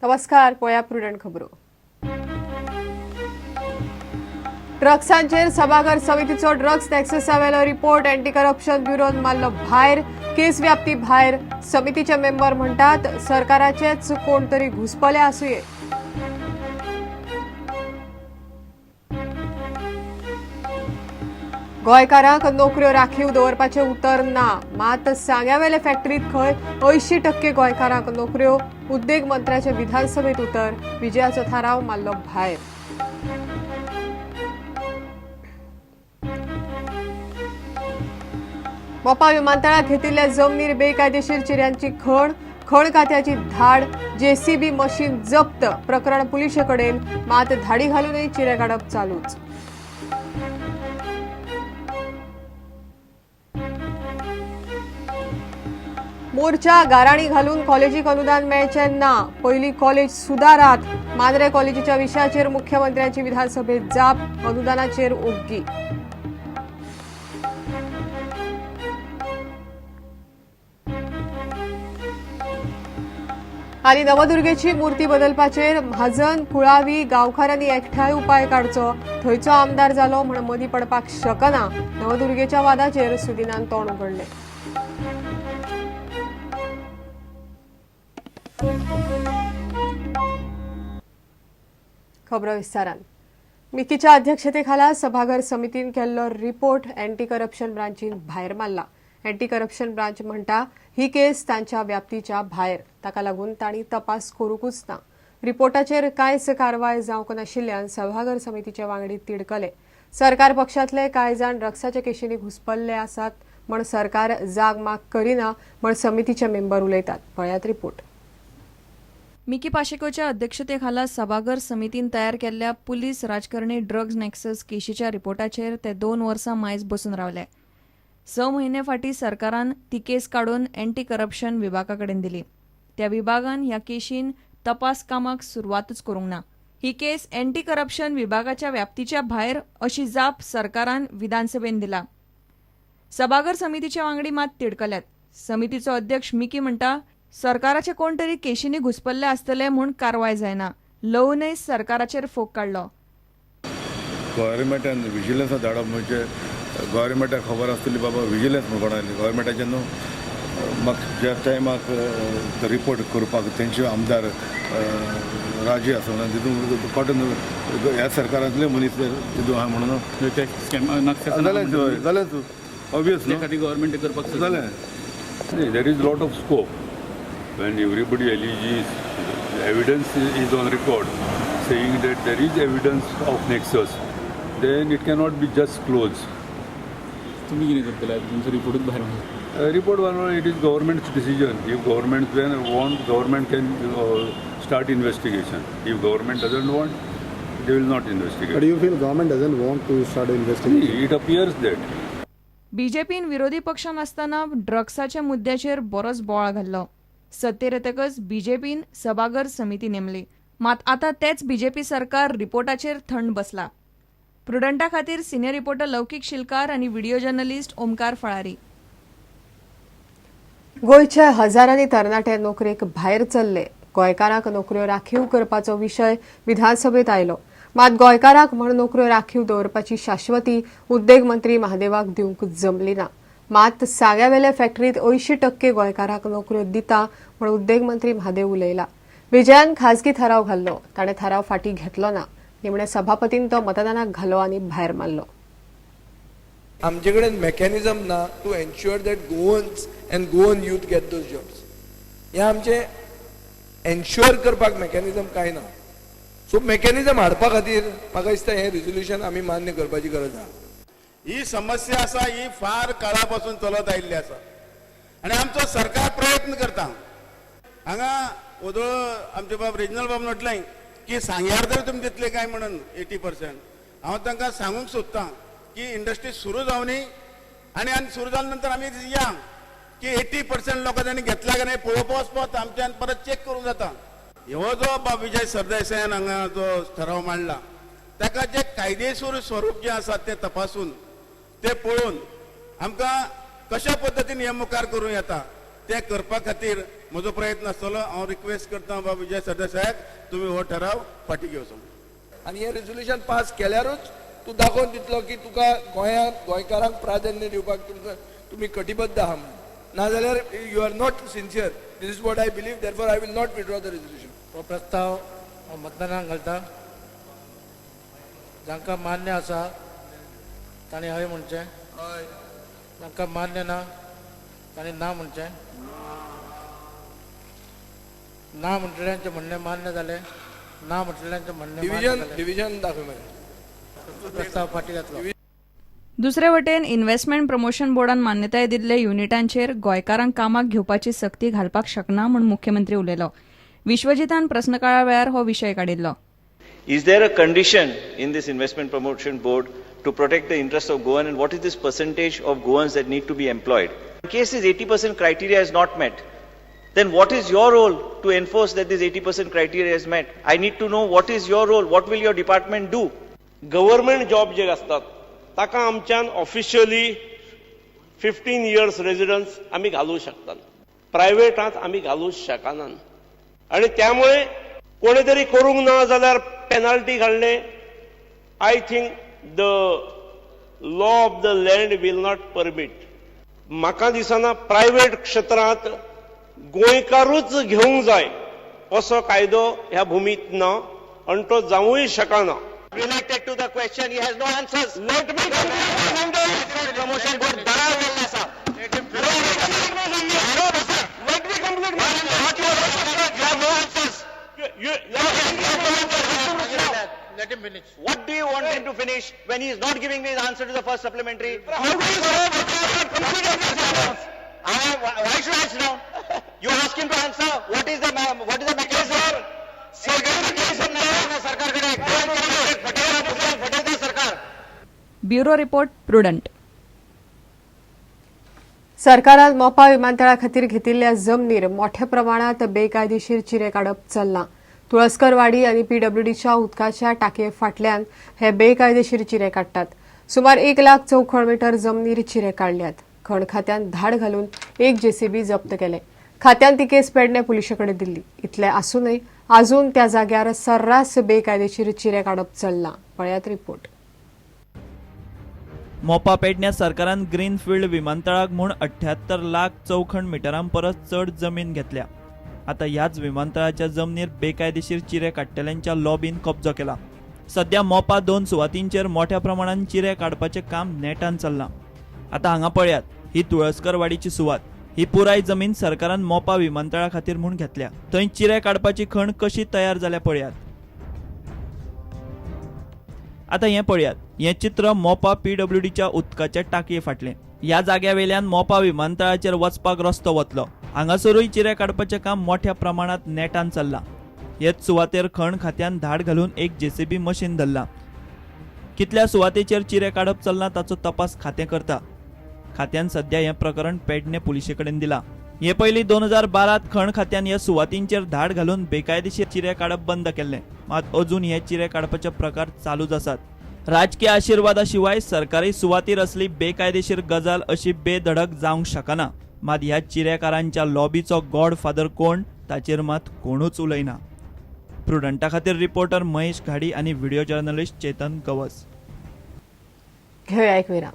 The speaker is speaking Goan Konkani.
नमस्कार, पळया प्रुडंट खबरो. ड्रग्सांचेर सभाघर समितीचो ड्रग्स नॅक्ससावेलो रिपोर्ट अँटी करप्शन ब्युरोन मारलो भायर. केस व्याप्ती भायर. समितीचे मेंबर म्हणटात सरकाराचेच कोण तरी घुसपले आसुये. गोंयकारांक नोकऱ्यो राखीव दवरपाचें उतर ना, मात सांग्यावेले फॅक्टरीत खंय 80% गोंयकारांक नोकऱ्यो. उद्देग मंत्र्याचे विधानसभेत उतर. विजयाचो थाराव मारलो भायर. मोपा विमानतळाक घेतिल्ल्या जमनीर बेकायदेशीर चिऱ्यांची खण, खण खात्याची धाड, जेसीबी मशीन जप्त. प्रकरण पुलिशे कडेन, मात धाडी घालूनय चिरे काडप चालूच. मोर्चा गाराणी घालून कॉलेजीक अनुदान मेळचें ना, पयली कॉलेज सुदारात. मांद्रे कॉलेजीच्या विशयाचेर मुख्यमंत्र्यांची विधानसभेत जाप. अनुदानाचेर ओग्गी. आनी नवदुर्गेची मूर्ती बदलपाचेर म्हाजन कुळावी गांवकारांनी एकठांय उपाय काडचो. थंयचो आमदार जालो म्हण मदीं पडपाक शकना. नवदुर्गेच्या वादाचेर सुदिनान तोंड उगडलें. खबरो विस्तारान. मिकीच्या अध्यक्षतेखाला सभाघर समितीन केल्लो रिपोर्ट अँटी करप्शन ब्रांचीन भायर मारला. अँटी करप्शन ब्रांच म्हणटा ही केस तांच्या व्याप्तीच्या भायर, ताका लागून तांणी तपास करूंकूच ना. रिपोर्टाचेर कांयच कारवाय जावंक नाशिल्ल्यान सभाघर समितीचे वांगडी तिडकले. सरकार पक्षांतले कांय जाण ड्रग्साच्या केशींनी घुसपल्ले आसात म्हण सरकार जाग माग करिना म्हण समितीचे मेंबर उलयतात. पळयात रिपोर्ट. मिकी पाशेकोच्या अध्यक्षतेखाला सभाघर समितीन तयार केल्ल्या पुलीस राजकारणी ड्रग्ज नॅक्सस केशीच्या रिपोर्टाचेर ते 2 वर्सां मायज बसून रावले. 6 म्हयने फाटीं सरकारान ती केस काडून अँटी करप्शन विभागा कडेन दिली. त्या विभागान ह्या केशीन तपास कामाक सुरवातूच करूंक ना. ही केस अँटी करप्शन विभागाच्या व्याप्तीच्या भायर अशी जाप सरकारान विधानसभेन दिला. सभाघर समितीचे वांगडी मात तिडकल्यात. समितीचो अध्यक्ष मिकी म्हणटा सरकाराचे कोण तरी केशींनी घुसपल्ले आसतले म्हूण कारवाय जायना. लवूनय सरकाराचेर फोग काडलो. गव्हर्मेंटान विजिलन्सा धाडप म्हणजे गव्हर्मेंटाक खबर आसतली बाबा विजिलन्स म्हूण कोण आयली. गव्हर्मेंटाचे न्हू म्हाका ज्या टायमाक रिपोर्ट करपाक तेंचे आमदार राजी आसना, तितून कॉटन ह्या सरकारांतले मनीस तितून आहा म्हणून जालेंच, जालेंच ऑबियस न्हू. गव्हर्मेंट करपाक जालें. There is lot of scope when everybody alleges, evidence is on record saying that there is evidence of nexus, then it cannot be just closed. तुम्ही कितें करतले तुमचो रिपोर्टूच भायर मारला. Report one, it is government's decision. If government want, government can start investigation. If government doesn't want, they will not investigate. But you feel government doesn't want to start investigation? It appears that. बीजेपीन विरोधी पक्षान आसतना ड्रग्साच्या मुद्द्याचेर बरोच बोवाळ घाल्लो. सत्तेर येतकच बीजेपीन सभाघर समिती नेमली, मात आतां तेच बीजेपी सरकार रिपोर्टाचेर थंड बसला. प्रुडंटा खातीर सिनियर रिपोर्टर लौकीक शिलकार आनी व्हिडिओ जर्नलिस्ट ओमकार फळारी. गोंयच्या हजारांनी तरणाटे नोकरेक भायर चल्ले. गोंयकारांक नोकऱ्यो राखीव करपाचो विशय विधानसभेत आयलो, मात गोंयकारांक म्हण नोकऱ्यो राखीव दवरपाची शाश्वती उद्देग मंत्री महादेवाक दिवंक जमली ना. मात सांग्यावेले फॅक्टरीत 80% गोंयकारांक नोकऱ्यो दिता म्हण उद्देग मंत्री महादेव उलयला. विजयान खाजगी थाराव घाल्लो, ताणें थाराव फाटीं घेतलो ना. निमणे सभापतीन तो मतदानाक घालो आनी भायर मारलो. आमचे कडेन मेकॅनिजम ना to ensure that Goans and Goan youth get those jobs. हें आमचें एन्श्योर करपाक मेकॅनिजम कांय ना. सो मेकॅनिजम हाडपा खातीर म्हाका दिसता हें रेजोल्युशन आमी मान्य करपाची गरज आहा. ही समस्या आसा ही फार काळा पासून चलत आयिल्ली आसा आनी आमचो सरकार प्रयत्न करता. हांगा ओदोळ आमचे बाब रिजनल बाब म्हटलें की सांग्यार तरी तुमी दितले काय म्हणून 80%. हांव तांकां सांगूंक सोदतां की इंडस्ट्री सुरू जावनी आनी आनी सुरू जाल्या नंतर आमी या की 80% लोकां तांणी घेतला काय नाही पळोवपा वचपाक आमच्यान परत चॅक करूंक जाता. हो जो बाब विजय सरदेसायान हांगा जो ठराव मांडला ताका जे कायदेशीर स्वरूप जें आसा तें तपासून ते पळोवन आमकां कशा पद्दतीन हें मुखार करूं येता. तें करपा खातीर म्हजो प्रयत्न आसतलो. हांव रिक्वेस्ट करता बाब विजय सरदेसायाक, तुमी हो ठराव फाटीं घेवचो. आनी हें रेजोल्युशन पास केल्यारूच तूं दाखोवन दितलो की तुका गोंयांत गोंयकारांक प्राधान्य दिवपाक तुमकां तुमी कटिबद्ध आहा म्हणून. नाजाल्यार you are not sincere. This is what I believe, therefore I will not withdraw the resolution. हो प्रस्ताव हांव मतदानाक घालता. जांकां मान्य आसा तांणी हय म्हणचें, जांकां मान्य ना तांणी ना म्हणचें. ना म्हणटल्यांचें म्हणणें मान्य जालें, ना म्हणटल्यांचें म्हणणें मान्य डिविजन जालें. डिविजन दाखय मरे. प्रस्ताव फाटीं जातलो. दुसरे वटेन इन्व्हेस्टमेंट प्रमोशन बोर्डान मान्यताय दिल्ले युनिटांचेर गोंयकारांक कामाक घेवपाची सक्ती घालपाक शकना म्हूण मुख्यमंत्री उलयलो. विश्वजितान प्रस्नकाळा वेळार हो विशय काडिल्लो. Is there a condition in this investment promotion board to protect the interest of Goan, and what is this percentage of Goans that need to be employed? In case this 80% criteria is not met, then what is your role to enforce that this 80% criteria is met? I need to know what is your role, what will your department do? Government job जे आसतात ताका आमच्यान ऑफिशियली 15 इयर्स रेजिडन्स आमी घालूं शकतात, प्रायवेटांत आमी घालूं शकनात. आनी त्यामुळे कोणे तरी करूंक ना जाल्यार पेनाल्टी घालणे, I think the law of the land will not permit. म्हाका दिसना प्रायवेट क्षेत्रांत गोंयकारूच घेवंक जाय असो कायदो ह्या भुमीत ना आनी तो जावूंय शकना. Related to the question, he has no answers. Let me complete. Promotion board दरार केल्लें आसा. Let me complete. You have no answers. Let him finish. What do you want him to finish when he is not giving me the answer to the first supplementary? How do you Why should I sit down? You ask him to answer. What is the mechanism? सरकारकडे सरकार. Bureau report, Prudent. सरकारान मोपा विमानतळा खातीर घेतिल्ल्या जमनीर मोठ्या प्रमाणात बेकायदेशीर चिरे काडप चल्लां. तुळसकरवाडी आनी पीडब्ल्यूडीच्या उदकाच्या टाकये फाटल्यान हे बेकायदेशीर चिरे काडटात. सुमार 1 लाख चौखण मीटर जमनीर चिरे काडल्यात. खण खात्यान धाड घालून एक जेसीबी जप्त केले. खात्यान ती केस पेडणे पुलिशे कडेन दिल्ली. इतले आसूनय अजून त्या जाग्यार सर्रास बेकायदेशीर चिरे काडप चल्लां. पळयात रिपोर्ट. मोपा पेडण्या सरकारान ग्रीनफिल्ड विमानतळाक म्हूण 78 लाख चौखण मिटरां परस चड जमीन घेतल्या. आता ह्याच विमानतळाच्या जमनीर बेकायदेशीर चिरे काडटल्यांच्या लॉबीन कब्जो केला. सध्या मोपा 2 सुवातींचेर मोठ्या प्रमाणान चिरे काडपाचें काम नेटान चल्लां. आता हांगा पळयात, ही तुळसकरवाडीची सुवात. ही पुराय जमीन सरकारान मोपा विमानतळा खातीर म्हूण घेतल्या. थंय चिरे काडपाची खण कशी तयार जाल्या पळयात. आता हें पळयात, हें चित्र मोपा पीडब्ल्यूडीच्या उदकाच्या टाकये फाटलें. ह्या जाग्या वेल्यान मोपा विमानतळाचेर वचपाक रस्तो वतलो. हांगासरूय चिरे काडपाचें काम मोठ्या प्रमाणात नेटान चल्लां. हेच सुवातेर खण खात्यान धाड घालून एक जेसीबी मशीन धरलां. कितल्या सुवातेचेर चिरे काडप चल्लां ताचो तपास खातें करता. खात्यान सध्या हें प्रकरण पेडणे पुलिशे कडेन दिलां. हे पयलीं 2012 खण खात्यान ह्या सुवातींचेर धाड घालून बेकायदेशीर चिरे काडप बंद केल्लें. मात अजून हे चिरे काडपाचे प्रकार चालूच आसात. राजकीय आशिर्वादा शिवाय सरकारी सुवातीर असली बेकायदेशीर गजाल अशी बेधडक जावंक शकना. मात ह्या चिरेकारांच्या लॉबीचो गॉड फादर कोण ताचेर मात कोणूच उलयना. प्रुडंटा खातीर रिपोर्टर महेश घाडी आनी व्हिडिओ जर्नलिस्ट चेतन गवस. घेवया एक विराम.